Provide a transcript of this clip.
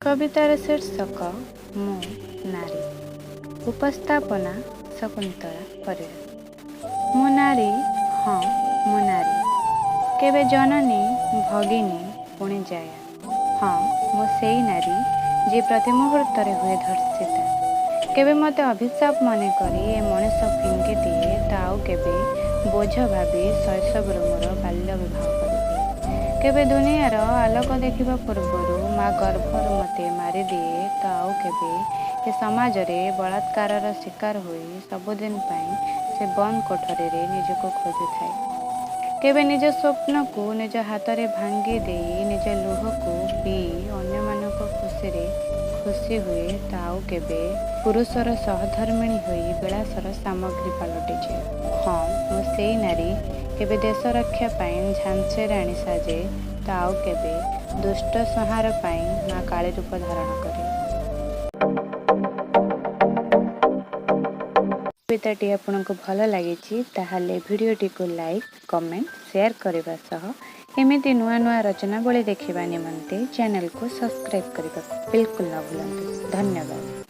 କବିତାର ଶୀର୍ଷକ ମୁଁ ନାରୀ। ଉପସ୍ଥାପନା ଶକୁନ୍ତଳା ପରିଡ଼ା। ମୁଁ ନାରୀ, ହଁ ମୁଁ ନାରୀ। କେବେ ଜନନୀ, ଭଗିନୀ, ପୁଣି ଜାୟା। ହଁ, ମୁଁ ସେଇ ନାରୀ ଯିଏ ପ୍ରତି ମୁହୂର୍ତ୍ତରେ ହୁଏ ଧର୍ଷିତା। କେବେ ମୋତେ ଅଭିଶାପ ମନେକରି ଏ ମଣିଷ ଫିଙ୍ଗି ଦିଏ ତ ଆଉ କେବେ ବୋଝ ଭାବି ଶୈଶବରୁ ମୋର ବାଲ୍ୟ ବିବାହ କରିଦିଏ। କେବେ ଦୁନିଆର ଆଲୋକ ଦେଖିବା ପୂର୍ବରୁ ମା ଗର୍ଭରୁ ମୋତେ ମାରିଦିଏ ତ ଆଉ କେବେ ଏ ସମାଜରେ ବଳାତ୍କାରର ଶିକାର ହୋଇ ସବୁଦିନ ପାଇଁ ସେ ବନ୍ଦ କୋଠରୀରେ ନିଜକୁ ଖୋଜୁଥାଏ। କେବେ ନିଜ ସ୍ୱପ୍ନକୁ ନିଜ ହାତରେ ଭାଙ୍ଗି ଦେଇ ନିଜ ଲୁହକୁ ପିଇ ଅନ୍ୟମାନଙ୍କ ଖୁସିରେ ଖୁସି ହୁଏ ତ ଆଉ କେବେ ପୁରୁଷର ସହଧର୍ମିଣୀ ହୋଇ ବିଳାସର ସାମଗ୍ରୀ ପାଲଟିଯାଏ। ହଁ, ମୁଁ ସେଇ ନାରୀ, କେବେ ଦେଶ ରକ୍ଷା ପାଇଁ ଝାନ୍ସୀ ରାଣୀ ସାଜେ ତ ଆଉ କେବେ ଦୁଷ୍ଟ ସଂହାର ପାଇଁ ମା କାଳୀ ରୂପ ଧାରଣ କରେ। କବିତାଟି ଆପଣଙ୍କୁ ଭଲ ଲାଗିଛି ତାହେଲେ ଭିଡ଼ିଓଟିକୁ ଲାଇକ୍, କମେଣ୍ଟ, ସେୟାର କରିବା ସହ ଏମିତି ନୂଆ ନୂଆ ରଚନାବଳୀ ଦେଖିବା ନିମନ୍ତେ ଚ୍ୟାନେଲକୁ ସବସ୍କ୍ରାଇବ୍ କରିବାକୁ ବିଲକୁଲ ନ ଭୁଲନ୍ତୁ। ଧନ୍ୟବାଦ।